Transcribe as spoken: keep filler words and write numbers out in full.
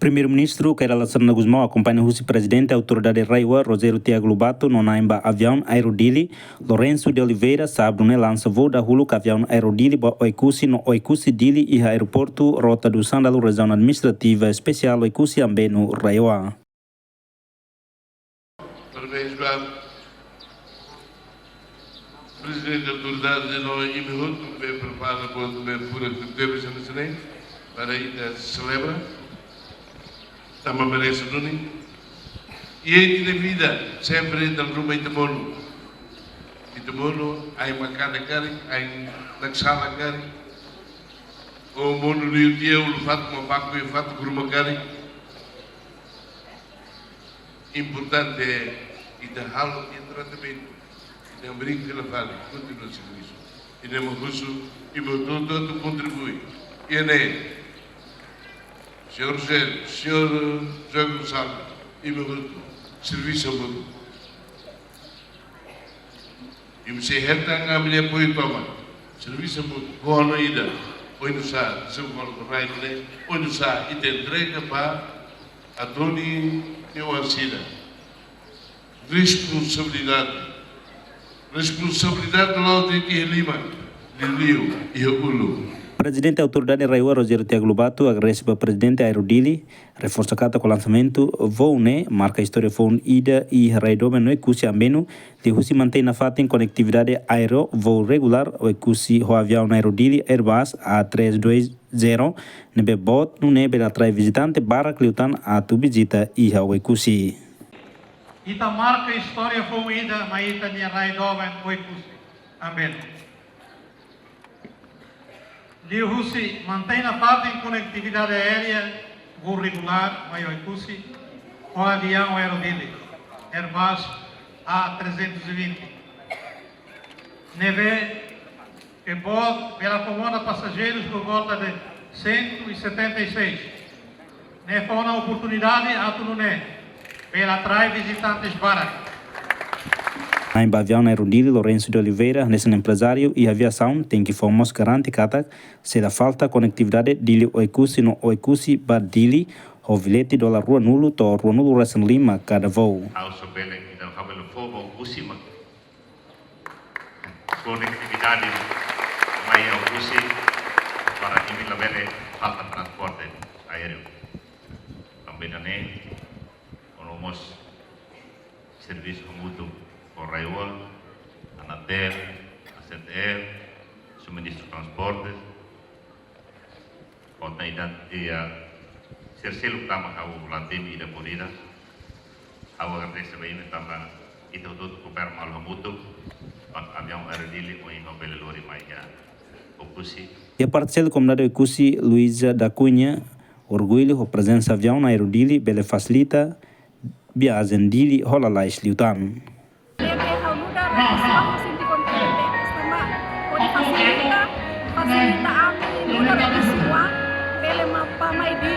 Primeiru-Ministru Kay Rala Xanana Gusmão akompaña husi Prezidente Autoridade RAEOA, Rogério Tiago Lobato, no na'in ba aviaun Aero Dili, Lourenço de Oliveira, sábadu ne'e lansa voo dahuluk aviaun Aero Dili ba Oekusi no Oekusi Dili iha aeroportu Rota do Sândalo, Rejiaun Administrativa Espesiál Oekusi Ambeno, RAEOA. Parabéns ba Prezidente Autoridade no imi hotu be prepara, be furak tebes hanesan ne'e para ita selebra. Tanba merese duni. I ita-nia vida sempre dala ruma ita monu. Ita monu, ain maka'as karik, ain naksalan karik. Ou monu liu tiha, ulun-fatuk mak baku iha fatuk ruma karik. Importante ita halo ita tratamentu, ita brinka la fali, kontinua servisu. Ita mak husu, imi hotu-hotu kontribui. Ida-ne'e, señór José, señór José Gonçalves, imi hotu, servisu hamutuk. Imi sei hetan ami-nia apoiu tomak. Servisu hamutuk, kona ida. Oinsá, se kona rai ne'e, oinsá ita entrega ba Atoni nia oan sira. Responsabilidade. Responsabilidade la'ós de'it iha liman, liuliu iha ulun. Prezidente Autoridade RAEOA, Rogério Tiago Lobato, agradese ba Prezidente Aero Dili, reforsa katak lansamentu voo ne'e marka istória foun ida iha rai doben Oekusi Ambeno, liuhusi mantein nafatin konektividade aéreu, voo regulár Oekusi ho aviaun Aero Dili Airbus A três dois zero, ne'ebé boot nune'e bele atrai vizitante barak liután atu vizita iha Oekusi. Ita marka istória foun ida mai ita-nia rai doben Oekusi Ambeno. Liuhusi mantein nafatin konektividade aérea, voo regulár mai Oekusi, ho aviaun Aero Dili, Airbus A trezentos e vinte. Ne'ebé ke boot, bele akomoda pasajeirus por volta de cento e setenta e seis. Ne'e fó ona oportunidade atu nune'e bele atrai vizitantes barak. Na'in ba aviaun Aero Dili, Lourenço de Oliveira, hanesan emprezáriu iha aviasaun, tenke fó mós garante katak sei la falta konektividade Dili Oekusi no Oekusi ba Dili, ho bilhete dolar ruanulu to'o ruanulu-resin-lima kada voo. Ha'u só bele, entaun, ha'u bele fó ba Oekusi mak konektividade mai Oekusi para imi labele falta transporte aéreu. Tanba ne'e, ho mós servisu hamutuk ho RAEOA, ANATL, ACTL, Ministériu Transporte, ho tan ida, iha sira seluk tanba ha'u la temi ida por ida. Ha'u agradese ba imi tanba ita hotu-hotu koopera malu hamutuk, para aviaun Aero Dili ohin bele lori mai iha Oekusi. Iha parte seluk, komunidade Oekusi, Luísa da Cunha, orgullu ho prezensa aviaun Aero Dili bele fasilita viajen Dili ho lalais liután. Ne'ebé ha'u nu'udar Oekusi sente kontente, tanba hodi fasilita, fasilita ami nu'udar Oekusi oan, bele mak bá mai Dili